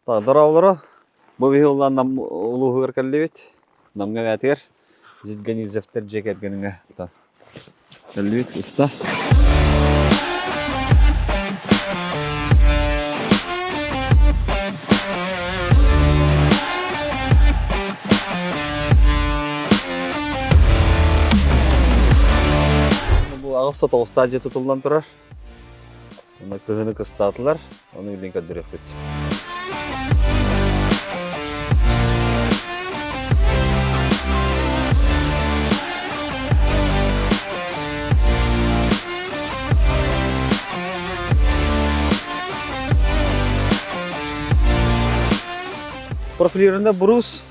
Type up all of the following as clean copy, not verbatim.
Дорооболоро. Бу биһи улаан Нам улууһугар кэллибит. Намҥа эбээтигэр Зизганизевтэр дьиэ кэргэниҥэ кэллибит уста. Бу аҕыс тоҕустаах дьиэ тутуллан турар. Онно кыһыны кыстаатылар, ону илин көрдөрүөхпүт. Профилированный брус.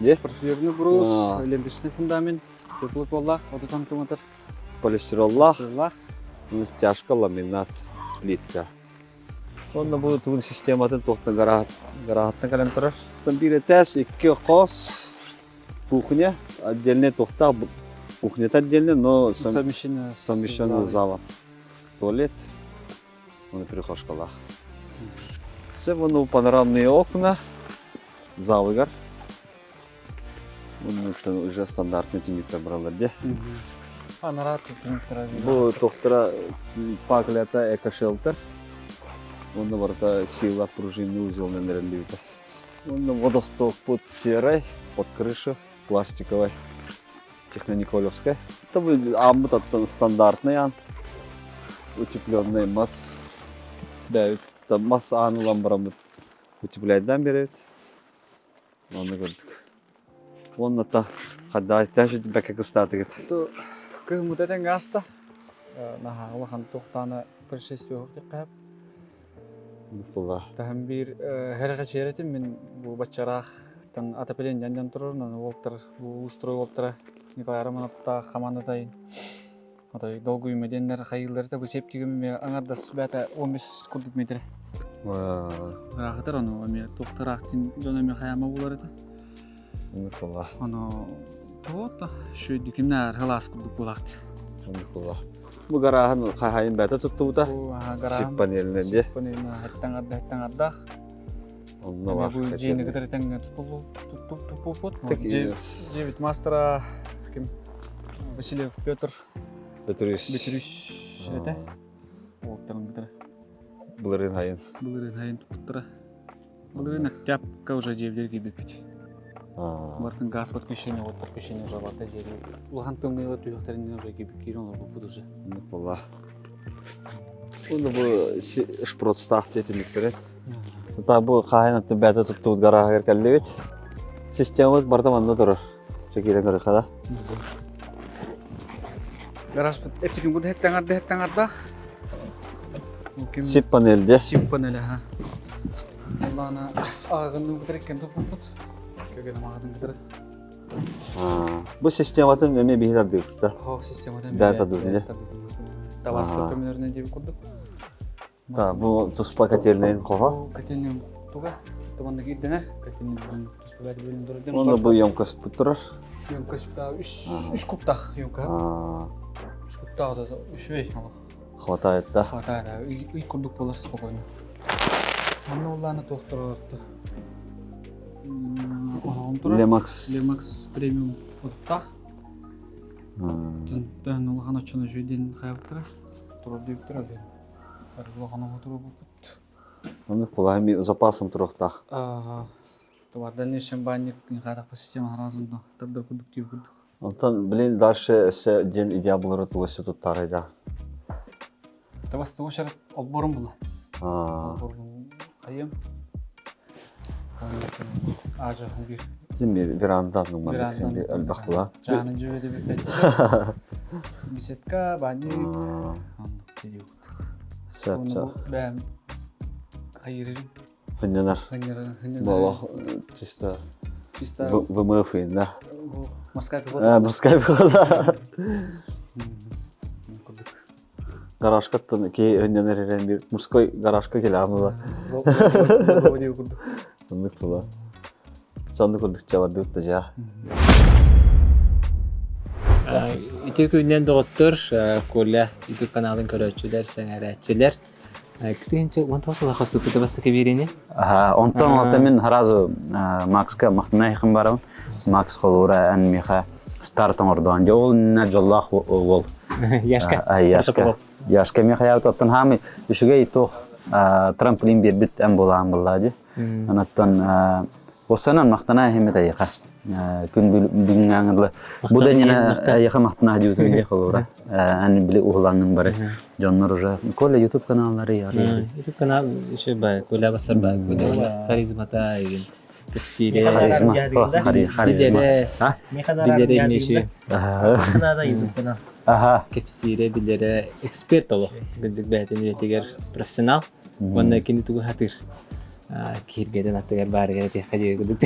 Де? Профилированный брус, ленточный фундамент, теплый поллах, 30 сантиметр. Полистироллаах, стяжка, ламинат, плитка. Онно бу тугун систематын туохтан гараһаттан кэлэн турар. Биир этээс, икки хос, кухня, отдельный туохтаах кухнята отдельный, но совмещенная совмещенная зала. Туалет, оны прихожкалаах. Все, вон панорамные окна, залыгар. Оннуктан уже стандартный түннүктэр бараллар дии. Анараа түннүктэр Бу тохтора паклята эко-шелтер. Онно барыта сила пружинный узелынан эрэллибитэ. Онно водостокпут серай, под крышу, пластиковай, технониколевская. Это бу ааммыт аттан стандартный аан. Утепленный мас. Да, мас аан ылан бараммыт утепляйдан беребит. Онно көрдүк. Уонна та хаддаай тәшит бэкэ кыстаатыгыт. Кыһыммыта тэҥҥэ ааста. Наһаа улахан туохтаана происшествие диэххэ Була. Таһым биир хэрэхэчиэрэтим мин бу баччараах тан отопление дьон турар, онон уолтар бу устрой уолтара Николай Романовтаах хамаандатайын Отой долгуйма диэннэр хайыыллар бу септигим эмиэ аҥардас бээтэ 15 курдук метр. Ыраахытар ону эмиэ туохтараах дьон эмиэ хайаама булар этэ. Никола. Ону туота шүйдү кимнээр хылаас курдук буолаахт. Никола. Бу гарааһын хаһайын бээтэ туттубута. Сип панелинен дии. Панелинен хэттэн арда хэттэн ардах. Онно бар. Бу дьиэни кытары тэҥҥэ туппуппут. Дьиэбит мастера ким Васильев Петр Бөтүрүс. Бөтүрүс этэ. Уолтарын кытары. Былырыын хайын. Былырыын хайын туппуттара. Былырыын октябрька уже дьиэбилэр киирбиппит. Бартын газ подключение, вот подключение уже барта дьиэбил. Улахан тымныыла түһүөхтэринэн уже киирэн олорбуппут уже. Була. Уну бу шпротстаах диэтимиктэрин. Сата бу хаһан аттын бэйэтэ туттубут гарааһыгар кэллибит. Системабыт барыта манна турар. Чэ киирэн көрүөххэ да. Гаражпыт эппитин курдук хэттэн хэттэн ардах. Сип панель де. Сип панель аха. Аллаана ағагынның кытары туппуппут. Көгенем ағадын кытары. Бу систематын эмиэ биһир ардыыбыт Хоох систематын Бэйэ тардыбыт Табаарыстар көмөлөрүнэн диэбит курдук. Да, бу туспа котельнайын хоһо. Котельный туга туманнык ирдэнэр. Котельный туспа бэйэ бөлүн турар. Онно бу емкость турар. Емкость үс үс кубтаах емкость. Үс кубтаах да үчүгэй олох. Хватает да. Хватает, да. Ый курдук буолар спокойно. Манна улаана туох турар Оһоҕум турар. Лемакс. Лемакс премиум отуттаах. Төн улахан оччону үчүгэй хайабыттара. Турар диэбиттэр диэн. Улахан оҕо туруорбуппут. Оннук буолаа запасом туруохтаах. Товар дальнейшем банник хаатахпа система хараазын тардар курдук диир курдук. Онтон блин дальше өссө дьин идея булары тугу өссө туттаарай да. Табас тугу олборум була. Олборум хайым. Ажа бир. Син веранда нумар элбэх була. Жааны жөбөдө бит. Беседка, банник, оннук тедиут. Сөп, сөп. Бэм хайырырым. Хыннанар. Болох чисто чисто ВМФ да. Морская пехота. Морская пехота. Гаражкаттан ки хыннанар эрен бир мужской гаражка келе амыла. Оннук була. Соннук курдук чабардыбыт да жаа. Үтүө күнүнэн доҕоттор, Коля YouTube каналын көрөөччүлэр, сэҥээрээччилэр. 2019 сыл хоступпута бастакы биэриини. Онтон алта мин сразу Макска махтана ихим барабын. Макс холуура эн миэхэ старт оҥордоон. Дьэ ол иннинэ дьоллоох уол. Яшка. Яшка. Яшка миэхэ яабыт оттон хаамый үчүгэй туох трамплин биэрбит эн буолаан буллаа дии. Онуттан Осанан махтана иһимит айыха. Күн бүгүҥҥэ бу да нина айыха махтана дьуутун дии холуура. Эн били уһулаҥҥын бары дьоннор уже Коля YouTube каналлары яры. YouTube канал еще бай, Коля басар бай, Коля харизмата деген кепсире. Харизма. Харизма. Билере меши. YouTube канал. Аха. Кепсире билере эксперт олох. Гындык бээтин илэтигэр профессионал. Уонна кини тугу хатыр. Кииргэтин аттыгар баарыгар этиэххэ диэри курдук.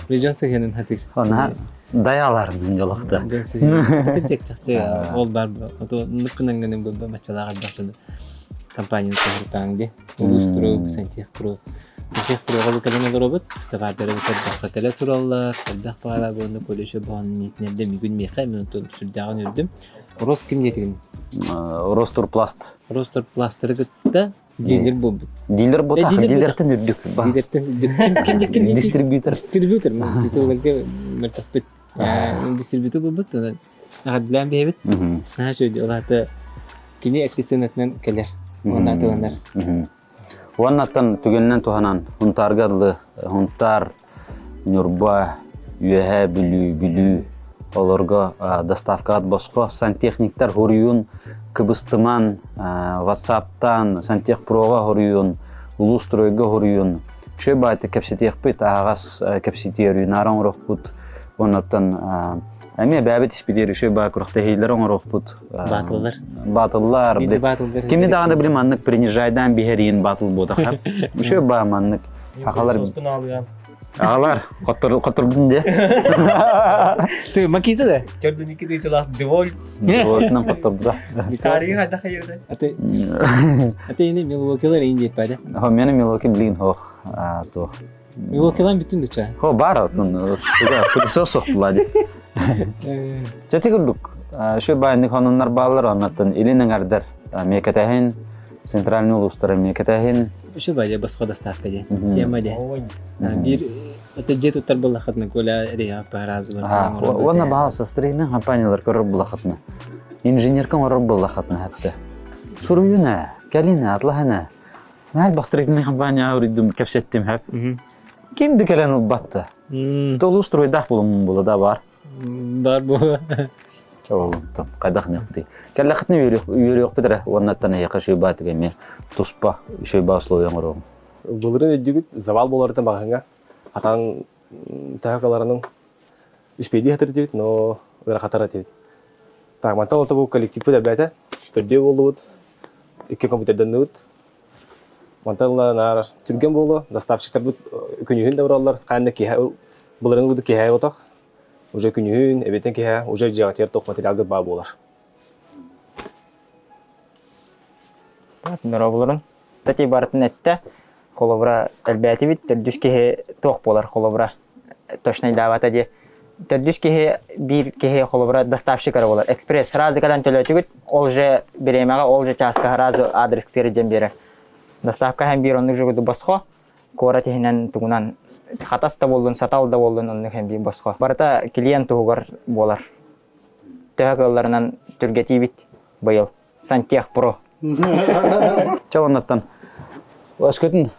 Дьон сыһыанын хатыр. Она даяларын жолохта. Дьон сыһыанын. Чахчы ол бар ото нуккунанганы бу маччалаах элбэх компанияны саһыртаан ди. Улус туру, сантех туру. Сантех туруга бу кэлэн олоробут. Товардары бу кэлэ тураллар. Элбэх баҕалаах уонна колюча боһон ниитинэрдэ мигүн миэхэ мен онтон сүрдээҕин үрдүм. Рос ким диэтигин? Ростурпласт. Ростурпластары кытта Дилер буолбут. Дилер буолбут. Дилертен үрдүк. Дилертен үрдүк. Ким ким Дистрибьютор. Дистрибьютор. Титулларга мөлтөхпүт. Дистрибьютор буолбут. Аҕадилаан биһэбит. Наһаа үчүгэй. Ол аата кини эксисенатынан кэлэр. Уонна атыланар. Уоннаттан түгэнинэн туһанан Хунтаарга дылы Хунтаар, Ньурба, Үөһээ Бүлүү, Бүлүү олорго доставкаҕыт босхо сантехниктар хоруйун кыбыстыман ватсаптаан сантехпрога хоруйун улуустройга хоруйун үчүгэй баайта кэпсэтиэхпит аһаҕас кэпсэтиэр наара оҥоруохпут оннуттан эмиэ бэйэбит испитиэр үчүгэй баай күрэхтэһиилэр оҥоруохпут Баатыллар. Баатыллар. Кими даҕаны били маннык принижайдаан биһэриин баатыл буотаха. Үчүгэй баа маннык. Ахалар Аҕалар, хотторбун дии. Ты макита да? Төрдүн икки тыычалаах Деволь. Девольтынан хотторбута. Шаригин хайдах хайырды? Аты Аты ини Милуокилар ин диэп баада. Хо мени Милуоки блин хох туох. Милуокилан бүтүн дуча. Хо бар отун пылесос сох була ди. Чати курдук. Şu байны хонуннар баалар оннаттан илин эҥэрдэр миэкэтэһин центральный улуустара миэкэтэһин Еще бадя босхо доставка де. Тема де. Биир это дьиэ туттар буоллаххытына Коля реха паразы Уонна баал сестрина компаниялар көрөр буоллаххытына. Инженерка оҥорор буоллаххытына хатта. Суруйуна, кэлин атлаһана. Наһаа бастырыгын компания уруйдум кэпсэттим хэп. Ким да кэлэн ылбатта. Толу стройдаах булумун була да бар. Бар була. Чабалынтым. Хайдах нехти. Кэллэхитин үөрүөхпүт эрэ уоннаттан эһиэхэ шүйбаатыга эмиэ туспа шүйба условия оҥоруоҕум. Былырын өйдүгүт завал боларыта маҕаһыҥа хатан төһө каларанын испэйдии хатыр диэбит, но ыарахатар этибит. Так, мантан ото бу коллективпыт элбээтэ, төрдүө буоллубут, икки компьютерданныбыт. Мантан ыла наар түргэн буолуо, доставщиктарбыт күнүһүн да ураллар, хаан да киэһэ былырын курдук киэһэ отох, уже күнүһүн, эбиэтин киэһэ уже дьиэҕитигэр туох материалгыт баа буолар. Норобуларын Тати барытын эттэ. Холобура элбээтибит, төрдүс киһи туох буолар холобура точнайдаабата дии. Төрдүс киһи биир киһи холобура доставщик эрэ буолар. Экспресс сразу кэлэн төлөөтүгүт, ол же бириэмэҕэ, ол же чааска сразу адрес сирдьэн биэрэр. Доставка һэн биир оннук же босхо куорат иһинэн тугунан хатас да буоллун, сатал да буоллун оннук һэн биир босхо. Барыта клиент туһугар буолар. Төһө кыалларынан түргэтиибит быйыл. Сантехпро. Чэ оннуттан өскөтүн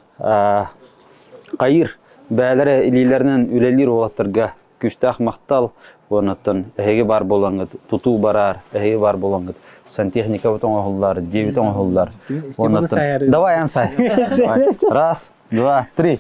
хайыр бээлэрэ илиилэринэн үлэлиир уолаттарга күүстээх махтал уоннаттан эһиги баар буолаҥҥыт тутуу бараар эһиги баар буолаҥҥыт сантехникабыт оҥоһуллар дьиэбит оҥоһуллар уоннаттан давай ансай раз два три.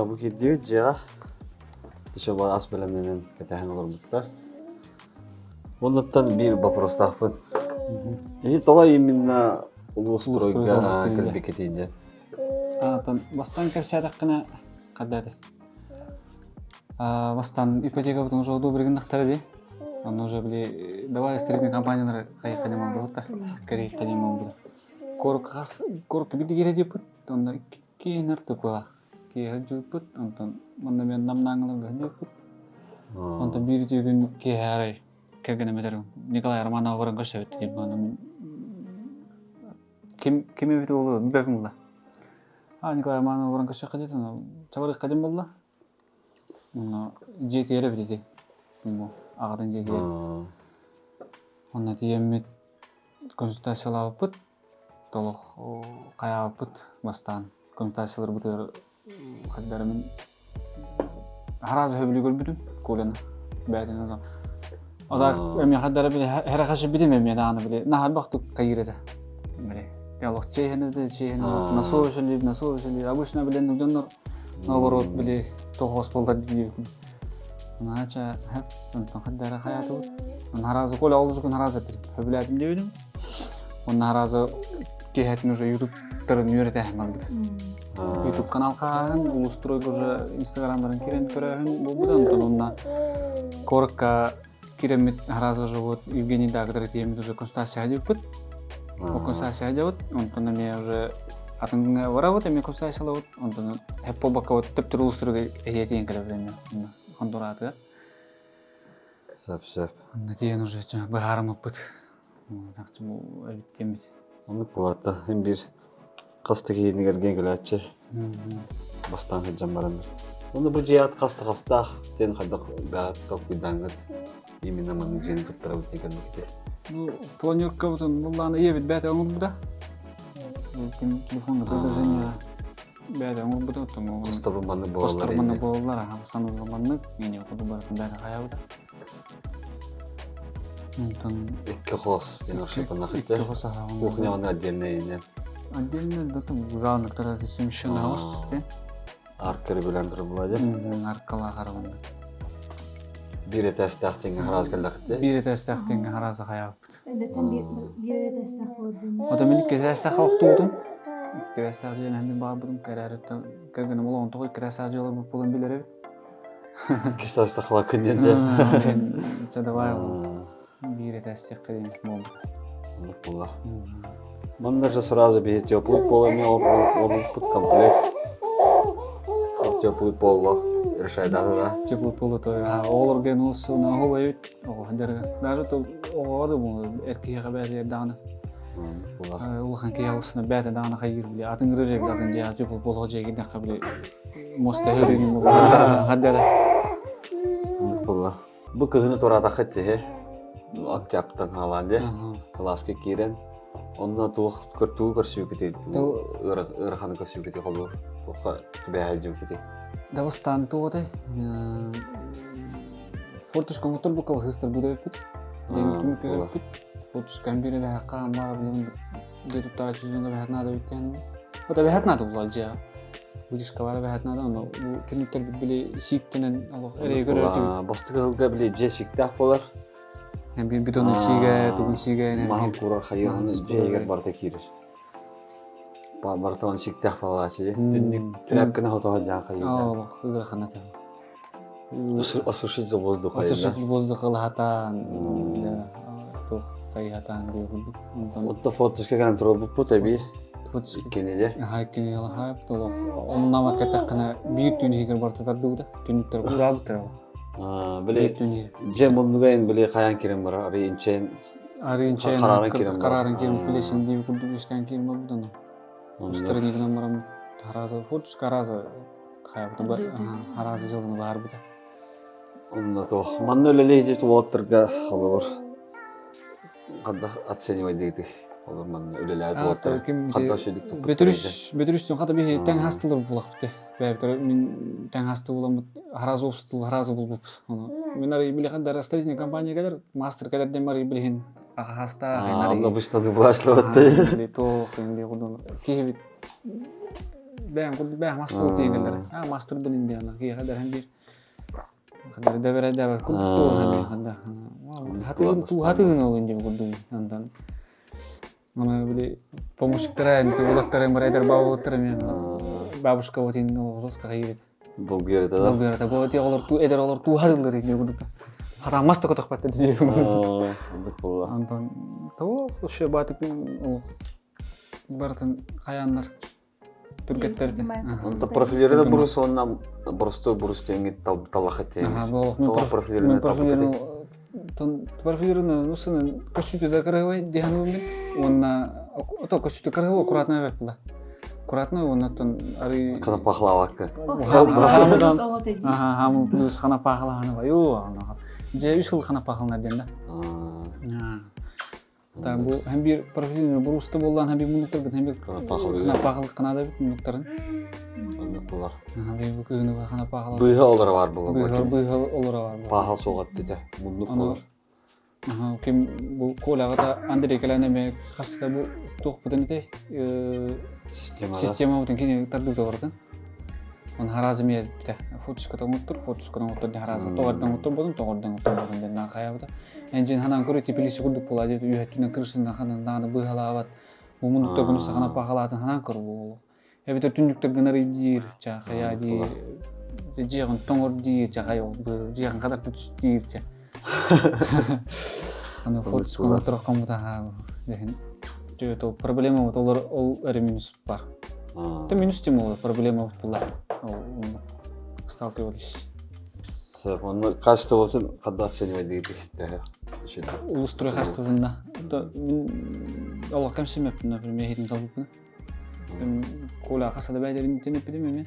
Бу киирдибит дьиэҕэ. Тишоба ас бэлэмнэнэн кэтэһэн олорбуттар. Оннуттан биир вопростаахпын. Ити тоҕо именно улуустройга кэлбиккитий диэн? Аатан бастаан кэпсээтэххинэ хардаты. Бастаан ипотекабытын уже одобригыннахтара дии. Онно уже били давай строительный компаниялар хайыхха диэн буолбута. Кэрийхэ диэн буолбута. Коркас корка биди кире диэппит. Онно киэнэр тупылах. Киэһэ дьылпыт, онтон манна мен намнааҥылар диэппит. Онтон биир үтүө күн киэһэ арай кэргэним этэр Николай Романова баран көрсөбүт диэн буолан ким ким эбит буолуо билбэппин буолла. А Николай Романова баран көрсөххө диэтин чабырыкка диэн буолла. Онно дьиэтигэр эбит ити. Аҕатын дьиэтигэр. Онно тиийэммит консультациялаабыппыт. Толох хайаабыппыт бастаан консультацияларбытыгар хайдарымын араас өбүлү көрбүтүм Коляны бээтин ото Ода эмиэ хайдара били хэрэхэшибитим эмиэ даҕаны били наһаа бахтык кайыр этэ били ялох чиэһэнэ да чиэһэнэ насовешали насовешали обычно билен дьоннор наоборот били тоҕоос буолдар диибин Наача хэп онтон хайдара хаятыбыт харазы Коля ол күн харазы хөбүлээтим диэбитим Онно аразы киэһэтин уже ютубтарын үөрэтээһин барбыта. Ютуб канал хааһын, улустройга уже инстаграмнарын кирен көрөөһүн буолбута. Онтон онно коротко киреммит аразы уже вот Евгений Дагдар тиэмит уже консультация дьыппыт. Ол консультация дьабыт. Онтон эмиэ уже атын барабыт эмиэ консультациялабыт. Онтон хеппо бакка вот төптөр улустройга эһиэтиэн кэлэбит эмиэ хондураатыгар. Сөп сөп. Онно тиийэн уже быһаарыммыппыт. Эбит диэммит. Оннук буолаатта. Мин биир хас да киһини кэргэн кэлээччи. Бастаан сылдьан баран. Онно бу дьиэ хас да хастаах диэн хайдах бэҕэт толкуйдааҥҥыт именно маннык дьиэни туттарабыт диэн кэлбиккитий? Ну, планеркабытын буллааны ийэбит бэйэтэ оҥорбута. Телефонга приложение бэйэтэ оҥорбута. Хосторбун маннык буолаллар. Хостор маннык буолаллар. Саныылар маннык. Мини курдук барытын бэйэтэ хайаабыта. Онтон Икки хос диэн охшотонах икки хос аһа. Кухня онно отдельная инен. Отдельно да там залны которая совмещенная хос Аркары билэн турбула дьэ. Аркалаах арабында. Биир этээстээх тиҥҥэ хараас кэллэхтэ. Биир этээстээх тиҥҥэ харааса хайаабыппыт. Эндеттен биир этээстээх буолдун. Ото мин икки этээстээх охтуутум. Икки этээстээх дьиэн мин баарбытым кэрээриттэн кэргэним олоҕун тоҕо икки этээстээх дьиэлэр буолан билэр эбит. Кистаста хлакын диэн дэ. Чэ давай биир этээстээх диэн буолбут. Оннук буолла. Манна же сразу биһи теплый пол эмиэ олорбуппут комплект. Теплый пол решайданы да. Теплый пол то оҕолорго нуус оһубайыт оҕо дьарыгар. Даже то оҕоҕо да бу эр киһиэхэ бэйэтигэр даҕаны улахан киһи алысына бэйэтэ даҕаны хайыыр били атын ырыр эбит атын дьиэҕэ теплый полго дьиэ киирдэххэ били муоста өһөрүнүн хаддара. Оннук буолла. Бу кыһыны туораатахха тиһи октябтан хаалаан дьэ кылааска киирэн онно туох тугу көрсүүкүтүй ыараханы көрсүүкүтүй холбуур туохха түбэһэ дьүкүтүй Дабыстаан туотай фортушка моторбукка басыстар бүтэппит ден түмүккэ фортушка бире бэһэкка амма билен дьэ туттааччы дьоҥҥо бэһэт наада эбит Вот бэһэт наада буолла дьиэҕэ. Вытяжка бара бэһэт наада, ону бу түннүктэрбит били сииктэнэн олох эрэйи көрөр Бастакы сылга били дьиэ сииктээх буолар. Биир бетон сиигэ, тугун сиигэ. Маһын курар хайыһын дьиэ барыта киирэр. Барыта он сииктээх буолааччы. Түннүк тряпканы хотоҕо дьаан хайыһын. Олох ыарахан этэ. Осушитель воздуха. Осушитель воздуха лаһатаан, туох хайыһатаан диye курдук. Онтон Отто фоточка контролбуппут эби иккини Аха иккини алаха толох оннама кэттэххинэ биир түүн иһигэр барыта тардыбыта. Түннүктэр ураабыттар ол. Били дьэ муннугайын били хайан кирен бар ары инчен Ары инчен Карарын кирен бар. Карарын кирен билесин диye курдук искан кирен бар будан. Устранигынан барам хараза фоточка хараза Араас дьылыны баарбыта. Онно туох манна үлэлиир уолаттарга холобур ханна оценивайдыгытый холобур манна үлэлээбит уолаттар ханна үчүгдүк туппуттар Бөтүрүс Бөтүрүс хата биһи тэҥ хастылар булахпыт бэйбитер мин тэҥ хасты буламмыт харазы обстул харазы булбут ону мин ары билихан да строительный компания келер мастер келер дем ары билихин аха хаста Онно обычно не булашлабатты тоох инди кудун киһи бит. бэйэм курдук бэйэм мастыл тиийгэллэр. А мастырбын индиана киһиэхэ дэрэн биир. Хандар да бэрэ да курдук туох ханда. Хатыгын хатыгын ол инди курдук антан. Мана били помощниктара инти улаттара барайдар бабулаттара мен бабушка вот ин олоска хайбит. Долгуйар да. Долгуйар да. Бу ти олор ту эдер олор ту хадыллар инди курдук. Хата мас токо тохпатта дии. Оннук буолла. Антон того вообще батык ол барытын хайааннар түргэттерди. Онто профилерine бурус онна боростой бурус теңги талаха теңги. Тола профилерine профилерine тон профилерine нусыны көсүтү да карабай дихан бумин. Онна ото көсүтү карабай аккуратно беп була. Аккуратно онна тон ары Кана пахлавакка. Ага, хамы плюс хана пахлаханы ба. Ю, ана. Же үш жыл хана пахлана ден да. Так бу һәм бир профилин буруста боллан һәм бир мунуктар һәм бир хана пахлы кана да бит мунуктарын. Оннук Һәм бир бу көһүнү хана пахлы. Быһа олар бар була. Быһа быһа олар бар. Пахал соғат деді. Муннук болар. Аха, ким бу Коляга Андрей келене ме каста бу туох бутын ите Система. система бутын кини тардык бардын. Он харазы ме бите фоточка тоңуттур, фоточка тоңуттур де харазы тоғардан оттур бодун, тоғардан оттур бодун ден хая бута. Энжин ханан көрү типилиси курдук була деп үйөттүнө крышына ханан дагы быһалаабат. Бу мунуктар күнү сахана пахалаатын ханан көр бу. Эбите түннүктөр гынар диир, ча хая диир. Жиэгин тоңор диир, ча хая бу жиэгин кадар түс диир ча. Аны фоточка оттур камута дехин. Жөө проблема вот олар ол эре минус бар. Та минус тем ол проблема була. Сталкивались. Сөп, онны качество болсын, кадда оценивать дейт. Улустрой качествосында. Мен Аллах кемсемеппин, например, хитин талбыппын. Коля касада бәйдерин тенеппидим эме.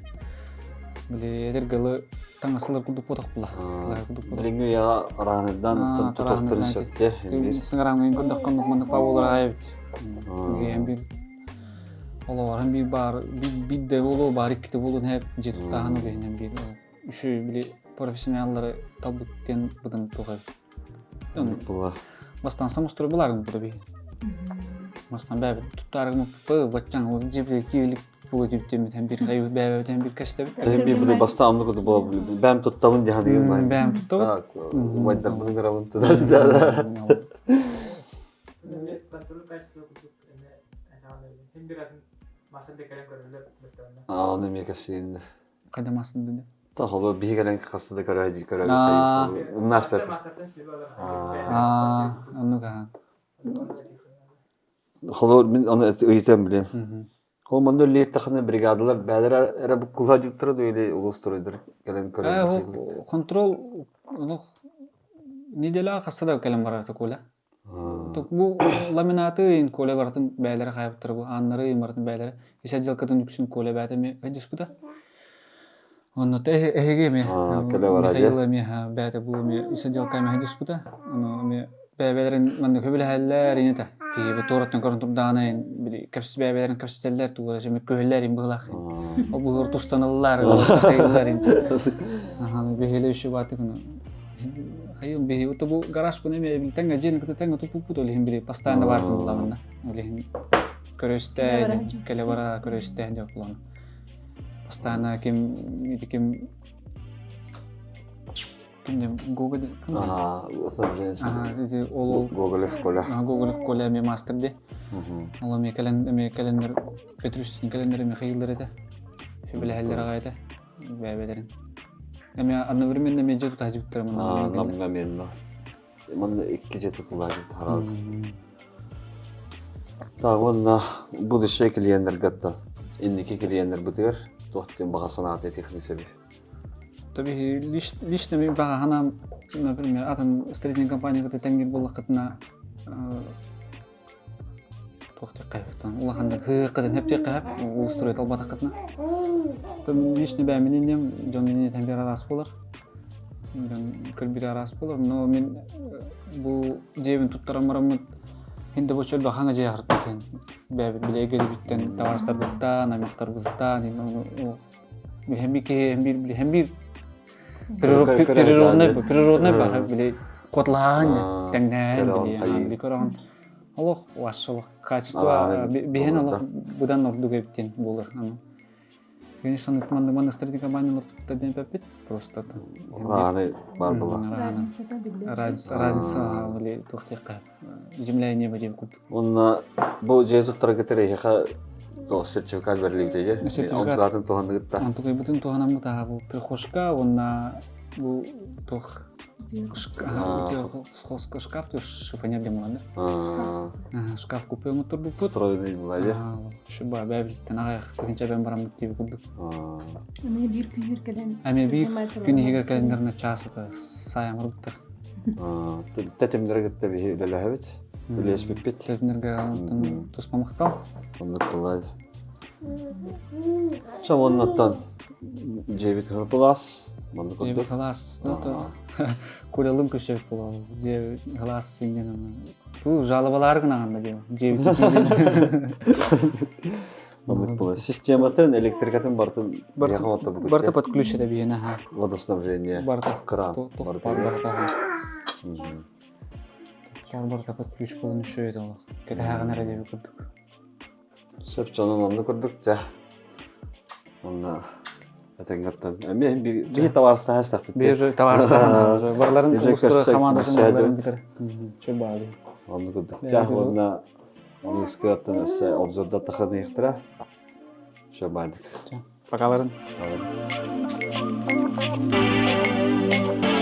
Биле эдер гылы таңасылар курдук ботак була. Курдук ботак. Билиңги я раныдан тутуктыр сөпте. Сыңараңын көрдөк кондук мандык бабулар айбит. Эм бир Олар hem bir бар, bir de болу бар, икки болу хеп жетип таханы бейнен бир. Үшү били профессионаллары талбыттен быдын тугай. Була. Бастан самострой буларым бу би. Бастан бәбі туттарым бу бачаң ол жебре кийлик бу дип темит hem bir кайы бәбі hem bir кәстеп. Hem bir били баста амны куду була. Бәм туттабын диһан деген бар. Бәм туттабын. Вайдар буны грабын туда. Контроль качество курдук эме Hem bir атын мастер декален көрүлөп бөттөнө. Аа, оны мека син. Кайда масын диде. Та холо бигелен касты көрө көрө. Умнаш пеп. Мастертен сүбө алар. Аа, аннука. Холо мин аны ыйтам билем. Хол манда лет тахны бригадалар бәдер эре бу кула дип турды или улустурдур келен көрө. Контрол ну неделя кастада келен барар коля. Бу ламинаты ин коле бартын бәйләре хайып тор бу аннары ин бартын бәйләре. Исә делкатын үксүн коле бәтә ме диспута. Онно те эһеге ме. Келе бар Михаил ме бәтә бу ме исә делка ме диспута. Оно ме бәйләрен манда көбүле хәлләр ине та. Ки бу тораттан көрүн турдааны били кепсиз бәйләрен кепсителләр тугара ме көһөлләр ин булах. О бу тустаналлар, тагыллар ин. Аха, бехеле үше баты күнө. Хайым бихи вот бу гараж бу неме бил теңге жени кыты теңге тупу пут олихин били постоянно бартын буламында. Олихин көрөстә, келе бара көрөстә деп булан. Постоянно ким ити ким кимдем Гоголь ким? Ага, Ага, ити ол ол Гоголев Коля. Гоголев Коля ме мастер де. Ол ме кален ме календар Петрус календар Михаил дерете. Фибиле хәлләр агайта. Бәбәдәрен. Эме одновременно ме жету тажиптыр мына. Одновременно. Мында икки жети кылажыт хараз. Так, онна будущее клиенттер гатта. Индики клиенттер бутыр, тохтен бага санаат этихнисеби. Таби лично мен бага ханам, например, атын строительный компания кыты теңгер боллакытына тохты кайыптан улаханда хыкытын хепте кайып устроить албатакытына. Там лично бә менен жон менен тәмбер арас болар. Жон көлбир арас болар, но мен бу жебин туттарам барамын Хинде бу чөл бахаңа же яртын. Бә биле гелибиттен товарстар бухтан, аймактар бухтан, һәм бир һәм бир һәм бир природный природный бар биле котлаан тәңнән биле биле көрән. Олох вашылык качество биһен олох будан ордук эбиттен болор. Аны. Конечно, маннык маннык стратегия компаниялар туттар диэн эппит. Просто Рааны бар была. Разницата биллэр. Разница или туох диэххэ земля и небо диэн курдук. Онна бу дьиэ туттарга тэрэһиэхэ сертификат бэриллибитэ Сертификат. Онтукатын туһаныгытта. Онтукайбытын туһанаммыт аха бу прихожка уонна бу туох шкаф шифонер диэн буолан да. Шкаф купе турбуппут. Встроенный была дьэ. Шуба бэбиттэн аҕайах тыһынча бэн бараммыт диэби курдук. Эмиэ биир күнүгэр кэлэн Эмиэ биир күн иһигэр кэлэннэринэ чаас ата сайамырбыттар. Тэтимнэри кытта биһи үлэлэһэбит. Үлэспиппит. Тэтимнэргэ туспа махтал. Оннук буолла. Чамоннаттан дьиэбит кылаас. Маннык Дьиэбит кылаас. Ну то кулялым көсөп буолал. Дьиэ кылаас синнен. Ту жалобалар гынаҕанда диэ. Дьиэбит Маннык буолар. Систематын, электрикатын бартын Барыта под ключ это биһиэнэ аха. Водоснабжение. Барыта. Кран. Барыта. Барыта. Барыта под ключ болон еще это олох. Кэтэһэҕин эрэ диэби курдук. Сөп дьонун онно курдук дьэ. Онно этэҥҥэттэн эмиэ биһи табаарыстаһа истэхпит. Биһи табаарыстаһан барларын улустара хамаандатын барларын битэр. Чө баали. Онно курдук. Дьэ уонна Аныскыаттан өссө обзорда таханыахтара. Чө баадык. Пока барын. Пока.